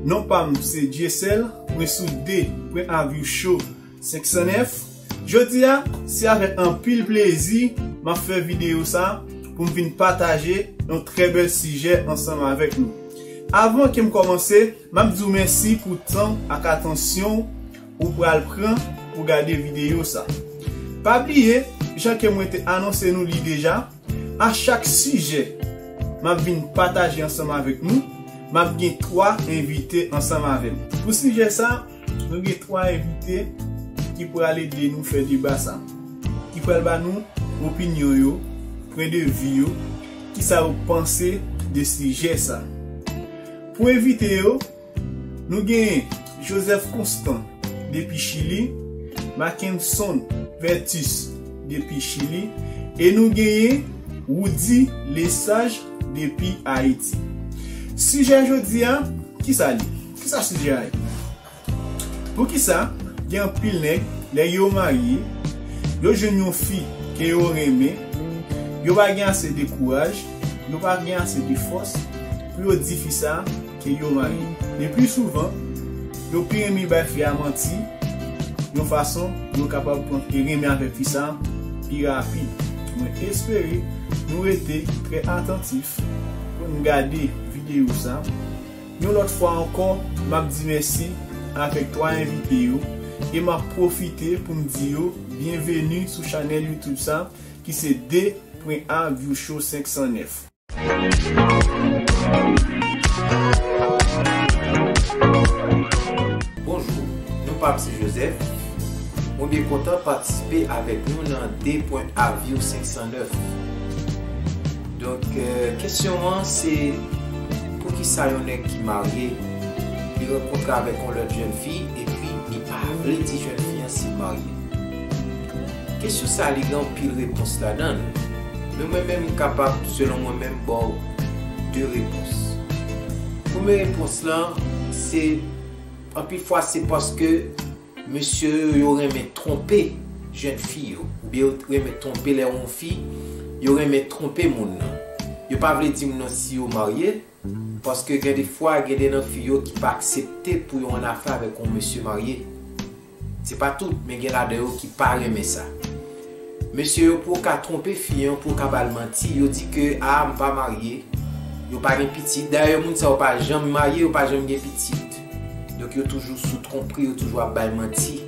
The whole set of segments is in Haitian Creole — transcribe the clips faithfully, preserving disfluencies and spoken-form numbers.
Non pa m se Dyesèl, mwen sou de pwen avyu cho senk san nèf. Jodi a, se avèk anpil plezi m ap fè videyo sa pou m vin pataje yon trè bèl sijè ansanm avèk nou. Avan ke m kòmanse, m ap di w mèsi pou tan ak atansyon ou pral pran pou gade videyo sa. Pa bliye, jan ke mwen te anonse nou li deja, a chak sijè m ap vin pataje ansanm avèk nou, m ap gen twa envite ansanm avè m. Pou sijè sa, nou gen twa envite ki pral ede nou fè deba sa, ki pral ba nou opinyon yo, pwen de vi yo, kisa yo panse de sijè sa. Pou envite yo, nou genyen Joseph Constant depi Chili, Mackenson Vertus depi Chili, e nou genyen Woody Lesage depi Ayiti. Sijè jodi a, kisa li? Kisa sijè a ye? Poukisa gen anpil nèg, lè yo marye, yo jwenn yon fi ke yo renmen, yo pa gen ase de kouraj, yo pa gen ase de fòs pou yo di fi sa ke yo marye? Le pli souvan, yo pi renmen bay fi a manti, yon fason pou yo kapab pran e renmen avèk fi sa pi rapid. Mwen espere nou rete trè atantif pou n gade videyo sa. Yon lòt fwa ankò, m ap di mèsi avèk twa envite yo e m ap pwofite pou m di yo byenveni sou chanèl YouTube sa ki se de pwen a View Show senk san nèf. Bonjou, non pa m se Joseph. Mwen byen kontan patisipe avèk nou nan de pwen a View senk san nèf. Donk, euh, kesyon an se, poukisa yon nèg ki marye, li rankontre avèk yon lòt jèn fi, epi li pa vle di jèn fi an si l marye? Kesyon sa li gen anpil repons ladan l. Men mwen menm m kapab, selon mwen menm, ba w de repons. Premye repons lan, se anpil fwa se paske mesye yo, yo renmen twonpe jèn fi yo, oubyen yo renmen twonpe lè yon fi, yo renmen twonpe moun nan. Yo pa vle di moun nan si yo marye, paske gen de fwa, gen de nan fi yo ki pa aksepte pou yo annafè avèk yon mesye marye. Se pa tout, men gen ladan yo ki pa renmen sa. Mesye yo, pou yo ka twonpe fi an, pou yo ka ba l manti, yo di ke, a, m pa marye, yo pa gen pitit. Dayè, moun sa yo pa janm marye, yo pa janm gen pitit. Donk, yo toujou sou twonpri, yo toujou ap bay manti.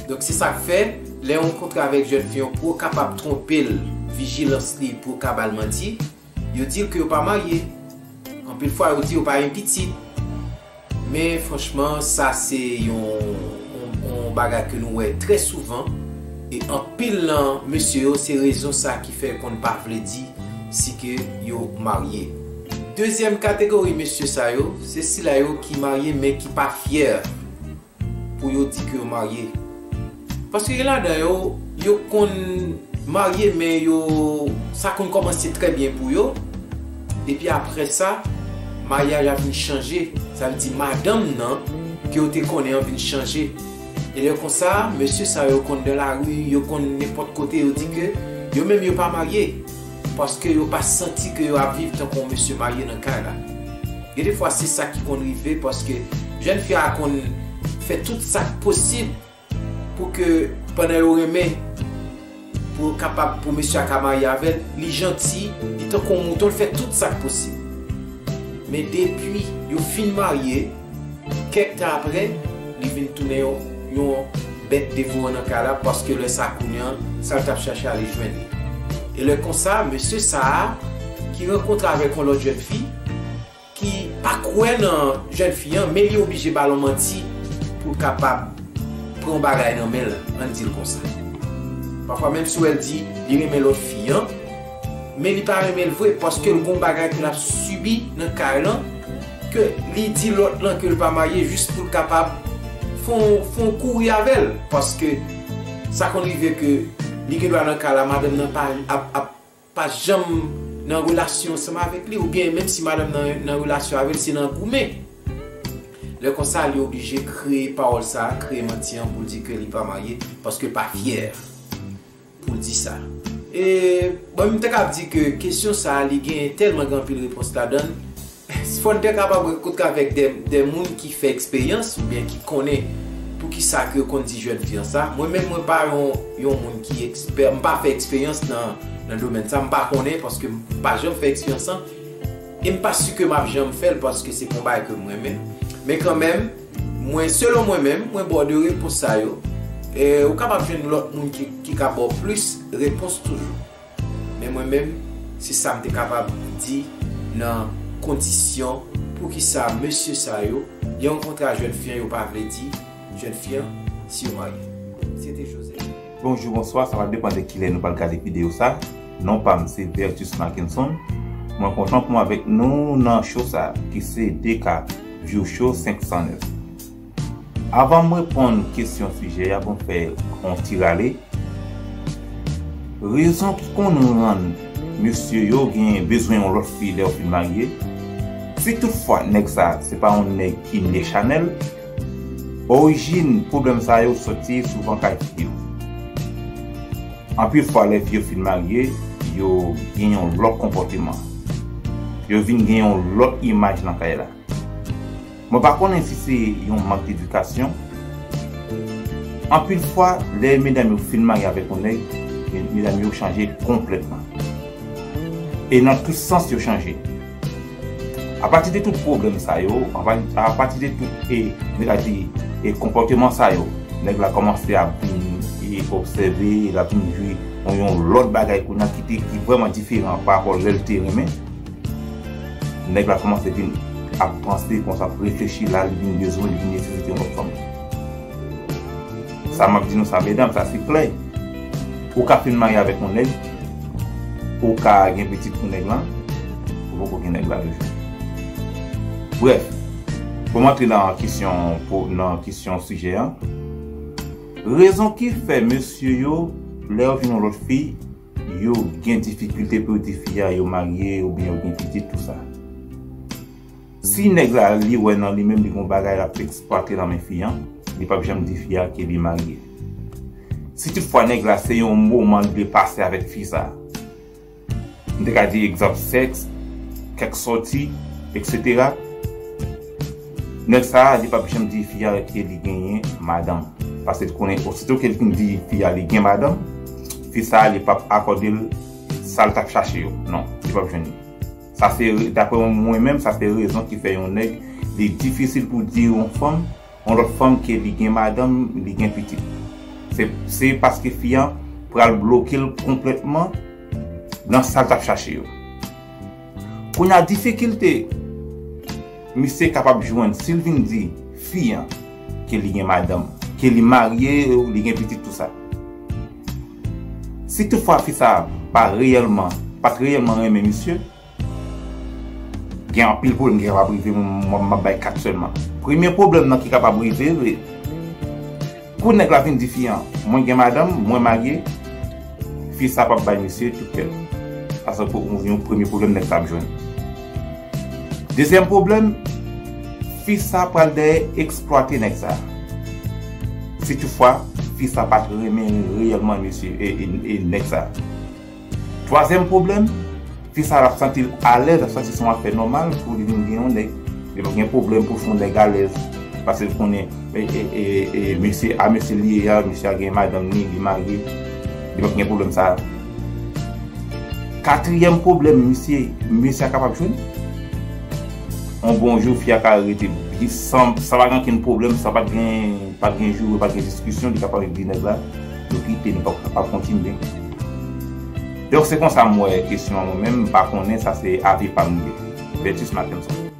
Donk, se sa k fè, lè yo rankontre avèk jèn fi an, pou yo kapab twonpe l, vijilans li, pou yo ka ba l manti, yo di l ke yo pa marye. Anpil fwa, yo di yo pa gen pitit. Men franchman, sa se yon, yon, yon bagay ke nou wè trè souvan. E anpil nan mesye yo, se rezon sa ki fè yo konn pa vle di si ke yo marye. Dezyèm kategori mesye sa yo, se sila yo ki marye men ki pa fyè pou yo di ke yo marye. Paske gen ladan yo, yo konn marye, men yo, sa konn kòmanse trè byen pou yo. Epi apre sa, maryaj la vin chanje. Sa vle di madanm nan ke yo te konnen an vin chanje. E lè konsa, mesye sa yo konn nan lari, yo konn nenpòt kote, yo di ke yo menm yo pa marye. Paske yo pa santi ke yo ap viv tankou yon mesye marye nan kay la. Gen de fwa se sa ki konn rive, paske jèn fi a konn fè tout sa k posib pou ke pandan yo renmen, pou yo kapab, pou mesye a ka marye avè l, li janti, li tankou yon mouton, l fè tout sa k posib. Men depi yo fin marye, kèk tan apre, li vin tounen yon, yon bèt devoran nan kay la, paske lè sa kounye an, sa l t ap chache ale jwenn li. E lè konsa, mesye sa a, ki rankontre avèk yon lòt jèn fi, ki pa kwè nan jèn fi an, men li oblije ba l yon manti pou l kapab pran yon bagay nan men l, ann di l konsa. Pafwa, menm si w wè l di li renmen lòt fi an, men li pa renmen l vre, paske l gon bagay ke l ap sibi nan kay lan, ke li di lòt lan ke l pa marye jis pou l kapab fè yon, fè yon kouri avè l, paske sa konn rive ke li gen dwa nan kay la, madanm nan pa ap, ap pa janm nan relasyon ansanm avèk li, oubyen menm si madanm nan nan relasyon avè l, se nan goumen. Lè konsa, li oblije kreye pawòl sa a, kreye manti an pou l di ke li pa marye, paske l pa fyè pou l di sa. E, bon, m te kab di ke kesyon sa a, li gen tèlman gen anpil repons ladan l, Fò n te kapab renkontre avèk de, de moun ki fè eksperyans oubyen ki konnen poukisa ke yo konn di jèn fi an sa. Mwen menm, mwen pa yon, yon moun ki ekspè, m pa fè eksperyans nan, nan domèn sa, m pa konnen paske m pa janm fè eksperyans lan. E m pa si ke m ap janm fè l paske se pa yon bagay ke m renmen. Men kanmenm, mwen, selon mwen menm, mwen ba w de repons sa yo. E ou kapab jwenn lòt moun ki, ki ka ba w plis repons toujou. Men mwen menm, se sa m te kapab di nan kondisyon poukisa mesye sa yo, lè yo rankontre a jèn fi an, yo pa vle di jèn fi an si yo marye. Se te Joseph. Bonjou, bonswa, sa va depann de kilè nou pral gade videyo sa. Non pa m se Vertus Mackenson. Mwen kontan pou m avèk nou nan show sa, ki se D K View Show senk san nèf. Avan m reponn kesyon sijè a, bon, fè yon ti rale. Rezon ki konn rann mesye yo gen bezwen yon lòt fi lè yo fin marye, si toutfwa nèg sa se pa yon nèg ki ne chanèl, orijin pwoblèm sa yo soti souvan kay fi yo. Anpil fwa, lè fi yo fin marye, yo gen yon lòt konpòteman. Yo vin gen yon lòt imaj nan kay la. Mwen pa konnen si se yon mank edikasyon. Anpil fwa, lè medam yo fin marye avèk yon nèg, medam yo chanje konplètman. E nan tout sans, yo chanje. Apati de tout pwoblèm sa yo, apati de tout, e, nèg la di, e, konpòteman sa yo, nèg la kòmanse ap vin, e, obsève, l ap vin jwe yon, yon lòt bagay kounye a ki te, ki vrèman diferan pa rapò lè l te renmen. Nèg la kòmanse vin ap panse konsa, ap reflechi la, li vin bezwen, li vin nesesite yon lòt fanm. Sa m ap di nou sa, medam, sa se klè. Ou ka fin marye avèk yon nèg, ou ka gen pitit pou nèg lan, ou poko gen nèg la toujou. Brèf, pou m antre nan kesyon, pou, nan kesyon sijè an, rezon ki fè mesye yo, lè yo jwenn yon lòt fi, yo gen difikilte pou yo di fi a yo marye oubyen yo gen pitit, tou sa. Si nèg la, li wè nan li menm li gon bagay l ap eksplwate nan men fi an, li p ap janm di fi a ke li marye. Si toutfwa nèg la se yon moman li vle pase avèk fi sa, m te ka di egzanp sèks, kèk sòti, etsetera, nèg sa a, li p ap janm di fi a ke li genyen madanm. Paske l konnen osito ke l fin di fi a li gen madanm, fi sa a, li p ap akòde l sa l t ap chache yo. Non, li p ap jwenn li. Sa se, dapre mwen menm, sa se rezon ki fè yon nèg, li difisil pou di yon fanm, yon lòt fanm ke li gen madanm, li gen pitit. Se, se paske fi an pral bloke l konplètman nan sa l t ap chache yo. Kounye a, difikilte misye kapab jwenn si l vin di fi an ke li gen madanm, ke li marye, li gen pitit, tou sa. Si toutfwa fi sa a pa reyèlman, pa t reyèlman renmen misye, gen anpil pwoblèm ki kapab rive, m, m, m ap bay kat sèlman. Premye pwoblèm nan ki kapab rive, kou nèg la vin di fi an, mwen gen madanm, mwen marye, fi sa p ap bay misye tout kè l. Sa se pou yon premye pwoblèm nèg sa ap jwenn. Dezyèm pwoblèm, fi sa pral dèyè eksplwate nèg sa. Si toutfwa, fi sa pa t renmen reyèlman mesye, e, e, e nèg sa. Twazyèm pwoblèm, fi sa l ap santi l alèz, l ap santi se yon afè nòmal pou li vin gen yon nèg. Li p ap gen pwoblèm pou fè yon nèg alèz. Paske l konnen, e, e, e, e, mesye, a mesye li ye a, mesye a gen madanm li, li marye. Li p ap gen pwoblèm sa a. Katriyèm pwoblèm, mesye, mesye a kapab jwenn. Yon bon jou, fi a ka rete byen san, san pa gen okenn pwoblèm, san pa t gen, pa t gen joure, pa t gen diskisyon, li kapab di nèg la, nou kite, nou p ap, p ap kontinye. Donk, se konsa m wè kesyon an mwen menm, m pa konnen, sa se avi pa m li ye. Vertus Mackenson.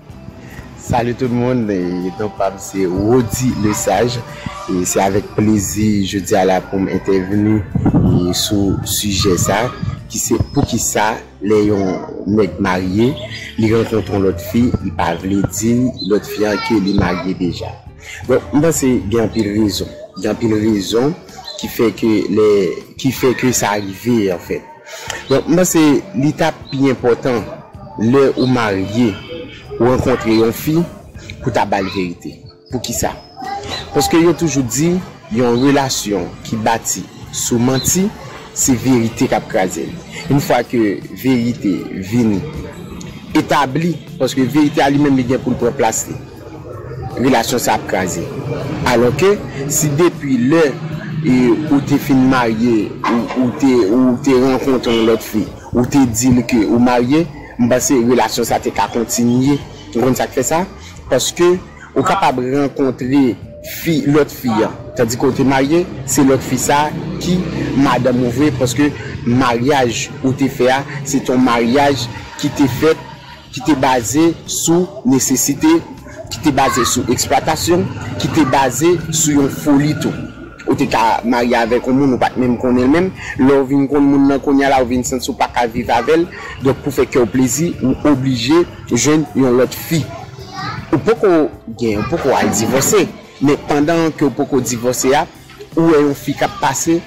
Salut tout le monde, e non pa m se Rody Lesage, e se avèk plezi jodi a la pou m entèvni, e, sou sijè sa, ki se poukisa lè yon nèg marye, li rankontre yon lòt fi, li pa vle di lòt fi an ke li marye deja. Donk, m panse gen anpil rezon. Gen anpil rezon ki fè ke lè, ki fè ke sa rive, anfèt. Donk, m panse li t ap pi enpòtan lè ou marye, ou rankontre yon fi, pou ta ba l verite. Poukisa? Paske yo toujou di, yon relasyon ki bati sou manti, se verite k ap kraze l. Yon fwa ke verite vin etabli, paske verite a li menm li gen pou l pran plas li. Relasyon sa ap kraze. Alòske, si depi lè e, ou te fin marye, ou, ou te, ou te rankontre yon lòt fi, ou te di l ke ou marye, m panse relasyon sa te ka kontinye. Ou konn sa k fè sa? Paske ou kapab rankontre fi, lòt fi a, tandike ou te marye, se lòt fi sa ki madanm ou vre, paske maryaj ou te fè a, se te yon maryaj ki te fèt, ki te baze sou nesesite, ki te baze sou eksplwatasyon, ki te baze sou yon foli tou. Ou te ka marye avèk yon moun ou pa t menm konnen l menm. Lè w vin konn moun nan kounye a la, ou vin santi w pa ka viv avè l. Donk, pou fè kè w plezi, ou oblije jwenn yon lòt fi. Ou poko gen, ou poko al divòse. Men pandan ke w poko divòse a, ou wè yon fi k ap pase.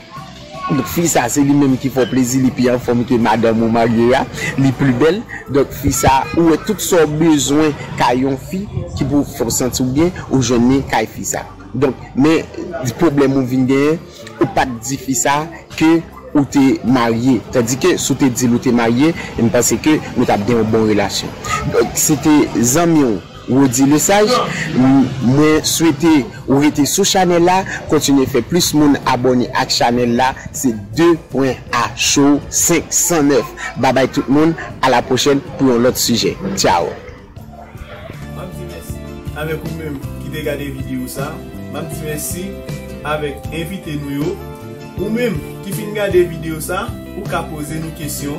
Donk, fi sa, se li menm ki fè w plezi, li pi anfòm ke madanm ou marye a, li pli bèl. Donk, fi sa, ou wè tout sa w bezwen kay yon fi ki pou fè w santi w byen, ou jwenn li kay fi sa. Donk, men pwoblèm ou vin genyen, ou pa t di fi sa ke ou te marye. Tandike, si w te di l ou te marye, m panse ke nou t ap gen yon bon relasyon. Donk, se te zanmi w, Rody Lesage. M-, mwen swete ou rete sou chanèl la, kontinye fè plis moun abòne ak chanèl la. Se de pwen a show senk san nèf. Babay tout moun, a la pwochèn pou yon lòt sijè. Tchao. M ap di mèsi avèk ou menm ki te gade videyo sa. M ap di mèsi avèk envite nou yo. Ou menm ki fin gade videyo sa, ou ka poze nou kesyon,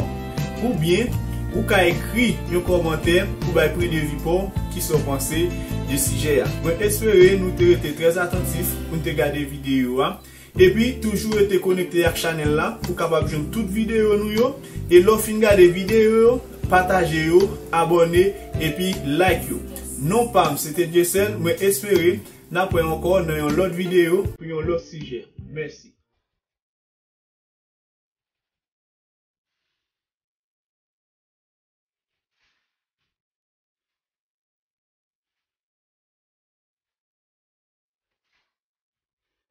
oubyen ou ka ekri yon kòmantè pou bay pwen de vi pa w, kisa w panse de sijè a. Mwen espere nou te rete trè atantif pou n te gade videyo a. Epi, toujou rete konekte ak chanèl la pou w kapab jwenn tout videyo nou yo. E lè w fin gade videyo yo, pataje yo, abòne, epi like yo. Non pa m, se te Dyesèl. Mwen espere n ap wè ankò nan yon lòt videyo pou yon lòt sijè. Mèsi.